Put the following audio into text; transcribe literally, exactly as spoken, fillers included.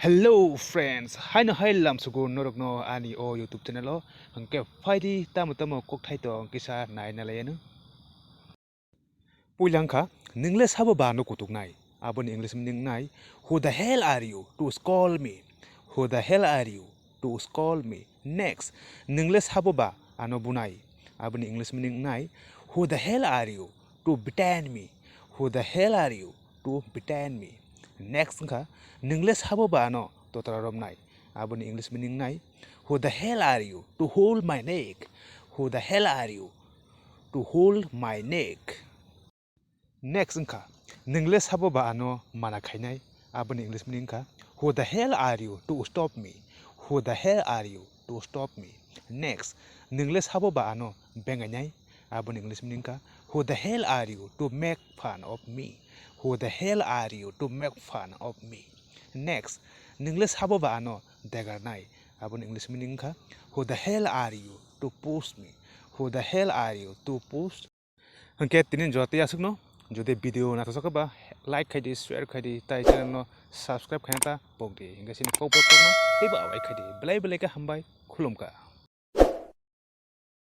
Hello friends, haino hai lamsugo norokno ani o YouTube channel o, hwnkhe phaidi tamo tamo kokthai tong kisa naina layano. Puila wngkha, "Nwng le sabo ba ano kutuknai?" Aboni English meaning wngnai, "Who the hell are you to scold me? Who the hell are you to scold me?" Next, "Nwng le sabo ba ano bunai?" Aboni English meaning wngnai, "Who the hell are you to beaten me? Who the hell are you to beaten me?" Next wngkha, "Nwng le sabo ba ano totra romnai?" Aboni English meaning wngnai, "Who the hell are you to hold my neck? Who the hell are you to hold my neck?" Next wngkha, "Nwng le sabo ba ano mana khainai?" Aboni English meaning wngkha, "Who the hell are you to stop me? Who the hell are you to stop me?" Next, "Nwng le sabo ba ano bengainai?" Aboni English meaning wngkha, "Who the hell are you to make fun of me? Who the hell are you to make fun of me?" Next, "Nwng le sabo ba ano degarnai?" Aboni English meaning wngkha, "Who the hell are you to push me? Who the hell are you to push?" Hwnkhe tini jotoi aswkno, jodi video naithok khe ba like khai di, share khai di, tai channel no subscribe khaina ta pok di. Hwnkhe chini kokborok no teibo awai khai di. Belai belai khe hambai, khulumkha.